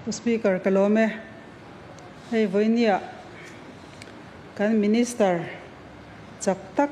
Pu Speaker ka lawm e. Hei vawinia kan Minister chak tak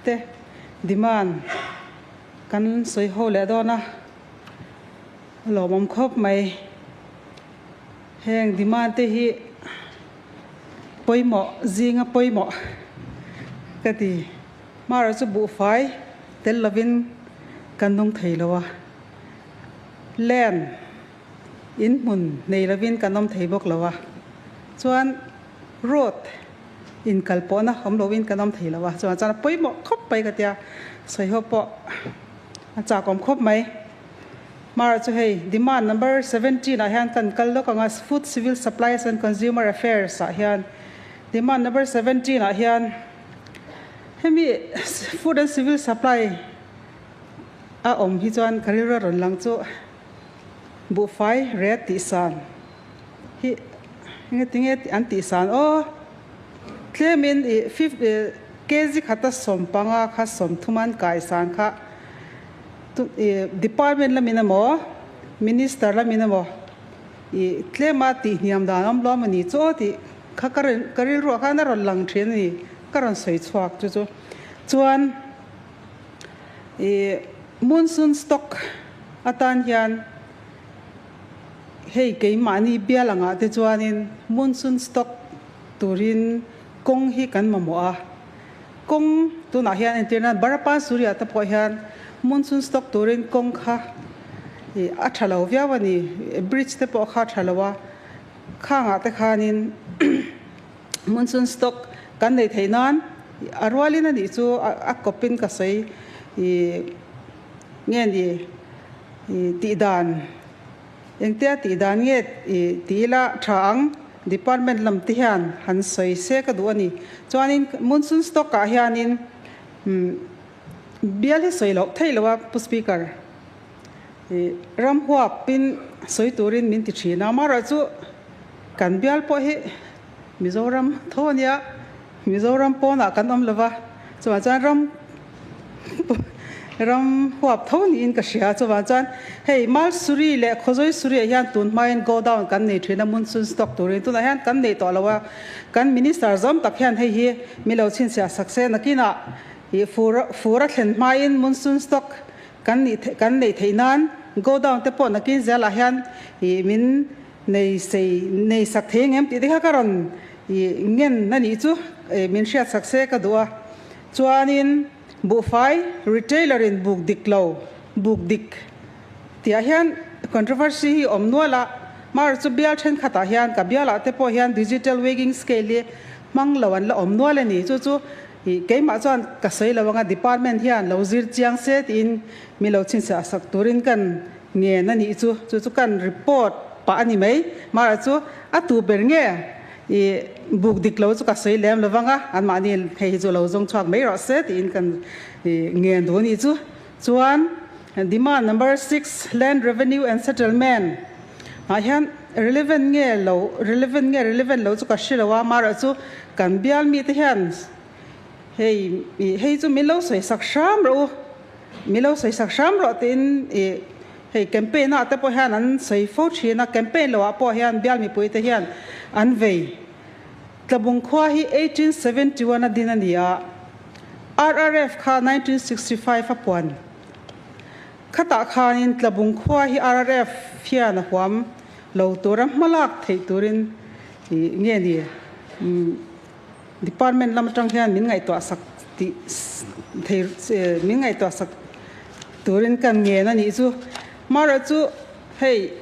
te demand kan sawi ho leh dawn a, a lawmawm khawp mai. Heng demand te hi pawimawh zinga pawimawh ka ti. Hmara chu buhfai tel lovin kan nung thei lo a, land in hmun nei lovin kan awm thei bawk lo a, chuan road inkal pawhna awm lovin kan awm thei lo a, chuan chuan a pawimawh khawp mai ka tia, sawi ho pawh a chakawm khawp mai. Hmara chu hei demand number 17 ah hian kan kal lawk ang a, Food Civil Supplies and Consumer Affairs ah hian demand number 17 ah hian hemi Food and Civil Supply a awm hi chuan ka rilru a rawn lang chu buhfai ret tih san hi engati nge an tih san aw tlemin ih kg khata 15 kha 30 an kai san kha department lamin emaw minister lamin emaw ih tlema tih hniam dan awm lo amawni chu aw tih kha ka ka rilruah khan a rawn lang thin a ni ka rawn sawi chhuak chu chu chuan ih monsoon stock atan hian hei keimahni bial angah te chuanin monsoon stock turin kawng hi kan mamawh a. Kawng tunah hian entir nan Barapan Surya te pawh hian monsoon stock turin kawng kha ih a tha lo viau a ni. Bridge te pawh kha a tha lo a, khangah te khanin monsoon stock kan nei theih nan a rualin a nih chu a kawpin ka sawi ih nge ni ih tih dan Engtia tih dan nge i ti ila tha ang, department lam te hian han sawi se ka duh a ni. Chuanin monsoon stock ah hianin bial hi sawi loh theih lo a Pu Speaker, i ram huapin sawi turin min ti thin a, amaherawhchu kan bial pawh hi Mizoram tho a nia, Mizoram pawnah kan awm lova, chuvang chuan ram ram huap tho niin ka hria. Chuvang chuan hei Malsuri leh Khawzawisuri ah hian tun hmain go down kan nei thin a, monsoon stock turin tunah hian kan nei tawh lo a, kan minister zawm tak hian hei hi mi lo chhinchhiah sak se nakinah ih fur fur a thlen hmain monsoon stock kan nih kan neih theih nan go down te pawh nakin zelah hian ih min Nei sei nei sak thei engem tih te kha ka rawn ih ngen a nih chu min hriat sak se ka duh a. Chuanin buhfai retailer in buk dik lo buk dik tih ah hian controversy hi awm nual a, mar chu bial thenkhat ah hian ka bial ah te pawh hian digital weighing scale hi hmang lo an la awm nual a ni. Chu chu ih keimah chuan ka sawi lo anga department hian lo zir chiang se tiin mi lo chhinchhiah sak turin kan Ngen a nih chu, chu chu kan report pah a ni mai. Mara chu a tu ber nge i buk dik lo chu ka sawi lem lovang a, anmahni hei hi chu lo zawng chhuak mai rawh se tiin kan ngen duh a nih chu. Chuan demand number 6 land revenue and settlement ah hian relevant nge lo relevant nge relevant lo chu ka hre lo a, mara chu kan bial mite hian hei hei chu min lo sawi sak hram rawh u. Mi lo sawi sak hram rawh tiin ih hei campaign ah te pawh hian an sawi fo thin a, campaign lo ah pawh hian bial mipui te hian an vei. Tlabung khua hi 1871 a din a ni a, RRF kha 1965 a puan. Khatah khanin Tlabung khua hi RRF hian a huam lo tura hmalak theih turin ih nge ni Department lam atang hian min ngaihtuah sak tih thei min ngaihtuah sak turin kan ngen a nih chu. Mara chu hei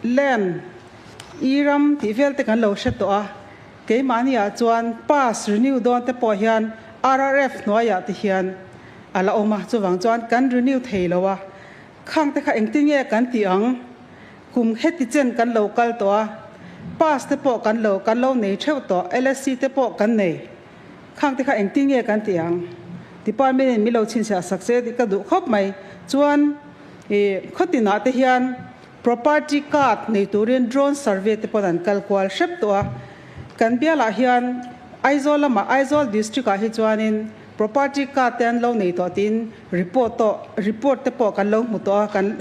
land i ram tih vel te kan lo hre tawh a, keimahni ah chuan pass renew dawn te pawh hian RRF hnuaiah te hian a la awm a, chuvang chuan kan renew thei lo a, khang te kha engtin nge kan tih ang? Kum heti chen kan lo kal tawh a, pass te pawh kan lo kan lo nei theuh tawh, LSC te pawh kan nei. Khang te kha engtin nge kan tih ang? Department in min lo chhinchhiah sak che tih ka duh khawp mai. Chuan ih khawtinah te hian property card nei turin drone survey te pawn an kal kual hrep tawh a. Kan bialah hian Aizawl lamah Aizawl district ah hi chuanin Property card te an lo nei tawh tiin report tawh report te pawh kan lo hmu tawh a, kan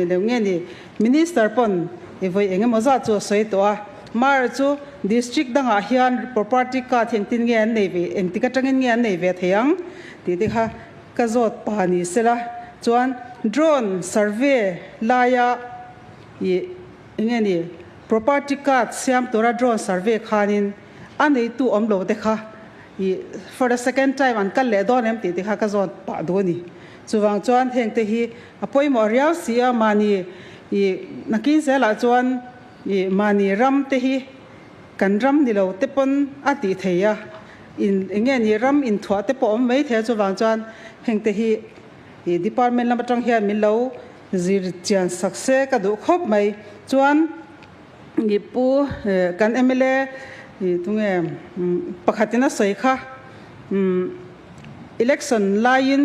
leu nge ni Minister pawn i vawi eng emaw zat chu a sawi tawh a. Mar chu district dangah hian property card hi engtin nge an nei ve, engtik atangin nge an nei ve thei ang tih te kha ka zawt pa ni sela. Chuan drone survey laia i eng nge ni property card siam tura drone survey khanin a neitu awm lo te kha i for the second time an kal leh dawn em tih te kha ka zawt pah duh a ni. Chuvang chuan hengte hi a pawimawh riau si a, mahni i nakin zelah chuan i mahni ram te hi kan ram ni lo te pawn a tih thei a, in eng nge ni ram inthuah te pawh awm mai thei a, chuvang chuan hengte hi i department lam atang hian min lo zir chian sak se ka duh khawp mai. Chuan i pu kan mla i tunge pakhatin a sawi kha election laiin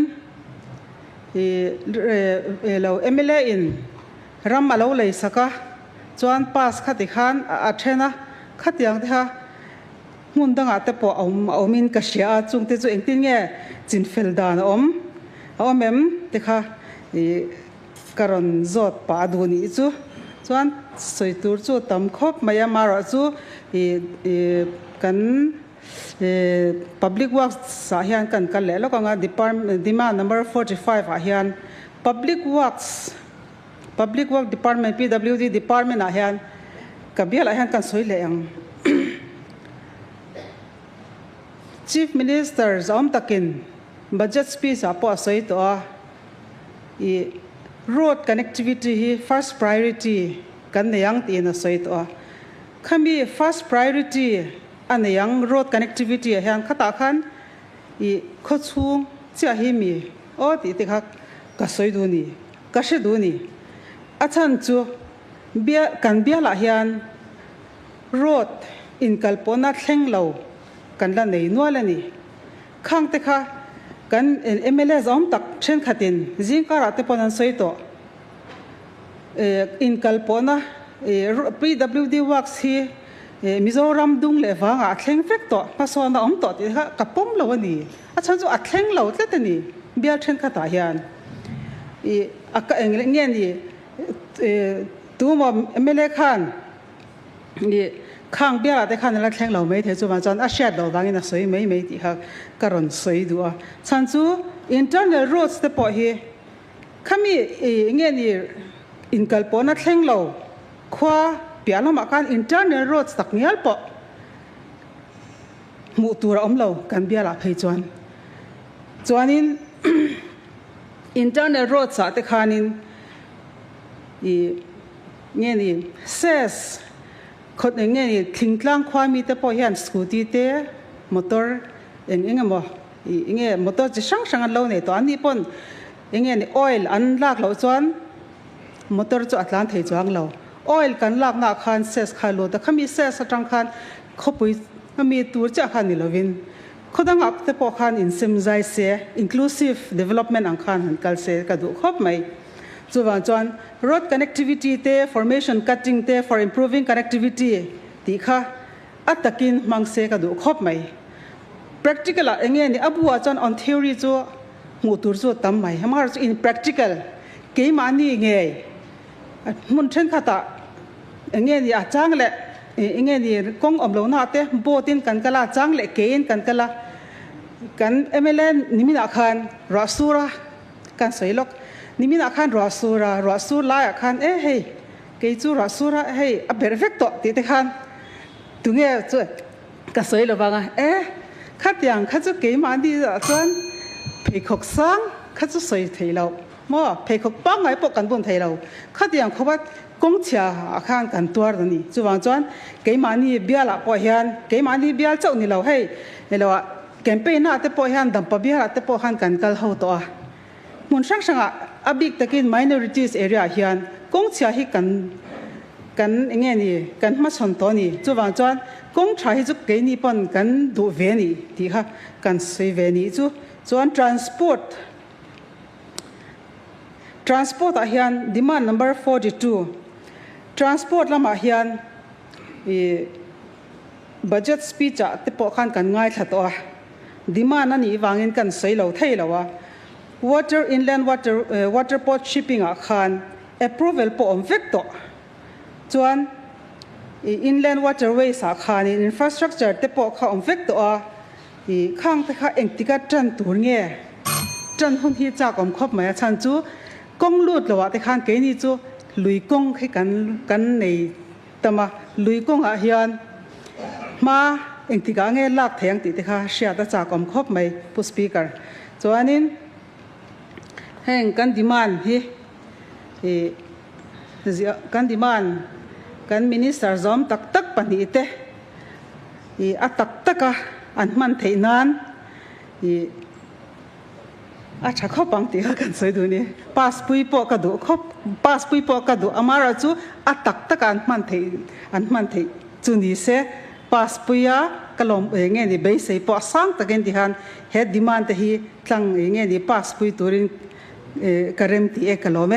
i lo mla in ram a lo lei sak a, chuan pass kha ti khan a then a, khatiang te kha hmun dangah te pawh a awm a awmin ka hria a, chungte chu engtin nge chinfel dan a awm a awm em te kha i Ka rawn zawt pah a duh nih chu. Chuan sawi tur chu tam khawp mai a, marawh chu ih ih kan ih public works ah hian kan kal leh lawk ang a, department demand number 45 ah hian public works public work department PWD department ah hian ka bialah hian kan sawi leh ang. Chief Minister zawm takin budget speech ah pawh a sawi tawh a. I road connectivity hi first priority kan nei ang tiin a sawi tawh a. Khami first priority a nei ang road connectivity ah hian khatah khan i khawchhung chiah hi mi aw tih te kha ka sawi duh ni, ka hre duh ni. A chhan chu bia kan bialah hian road inkalpawhna thleng lo kan la nei nual a ni. Khang te kha kan mla zawm tak thenkhatin zingkarah te pawn an sawi tawh. Inkalpawhna PWD works hi Mizoram dung leh vangah a thleng vek tawh, hmasawn a awm tawh tih kha ka pawm lo a ni. A chhan chu a thleng lo tlat a ni bial thenkhatah hian. A ka eng nge ni tumaw mla khan Ih, khang bialah te khan a la thleng lo mai thei chuvang chuan a hriat loh vangin a sawi mai mai tih kha ka rawn sawi duh a. Chhan chu internal roads te pawh hi khami ih nge ni inkalpawhna thleng lo khua piah lamah khan internal roads tak ngial pawh hmuh tur a awm lo kan bialah phei chuan. Chuanin internal roads ah te khanin ih Nge ni ses khawt eng nge ni thingtlang khua mite pawh hian scooty te motor eng eng emaw ih nge motor chi hrang hrang an lo nei tawh an nih pawn eng nge ni oil an lak loh chuan motor chu a tlan thei chuang lo oil kan lak na ah khan ses kha a lut a khami ses atang khan khawpui ami tur chiah kha ni lovin khaw dangah te pawh khan insem zai se inclusive development ang khan han kal se ka duh khawp mai. Chuvang chuan road connectivity te, formation cutting te for improving connectivity tih kha a takin hmang se ka duh khawp mai. Practical ah enge ni a bu ah chuan on theory chu hmuh tur chu a tam mai. Hmar chu in practical keimahni ngei hmun thenkhat ah enge ni a chang leh enge ni kawng awm lohna ah te boat in kan kal a, chang leh ke in kan kal a. Kan mla nimin ah khan ruah sur a. Kan sawi lawk. Niminah khan ruah sur a, ruah sur laiah khan e hei kei chu ruah sur a hei a berh vek tawh tih te khan tunge chu ka sawi lo vang a, e khatiang kha chu keimahni ah chuan pheikhawk sang kha chu sawi thei lo maw, pheikhawk pangngai pawh kan bun thei lo, khatiang khawpa kawng chhia ah khan kan tuar a ni. Chuvang chuan keimahni bialah pawh hian keimahni bial chauh ni lo hei ni lo ah Campaign ah te pawh hian dampa bial ah te pawh khan kan kal ho tawh a, hmun hrang hrang ah a bik takin minorities area ah hian kawng chhia hi kan kan eng nge ni kan hmachhawn tawh a ni. Chuvang chuan kawng tha hi chu keini pawn kan duh ve a ni tih kha kan sawi ve nih chu. Chuan transport transport ah hian demand number 42 transport lamah hian ih Budget speech ah te pawh khan kan ngaithla tawh a, demand a nih vangin kan sawi lo thei lo a, water inland water water port shipping ah khan approval pawh awm vek tawh. Chuan i inland waterways ah khanin infrastructure te pawh kha awm vek tawh a, i khang te kha engtika tan tur nge tan hun hi chak awm khawp mai a chhan chu kawng lut lo ah te khan keini chu lui kawng khi kan kan nei tam a, lui kawngah hian hma engtikah nge lak thei ang tih te kha hriat a chak awm khawp mai Pu Speaker. Chuanin heng kan demand hi ih kan demand kan Minister zawm tak tak pahnihte ih a tak taka an hman theih nan ih A tha khawp ang tih kha kan sawi duh ni. Pass pui pawh ka duh khawp, pass pui pawh ka duh. Amaherawh chu a tak taka an hman theih, an hman theih chu ni se, pass puia ka lawm eng nge ni beisei pawh a sang takin ti khan he demand te hi tlang eng nge ni pass pui turin ka rem tih e ka lawm e.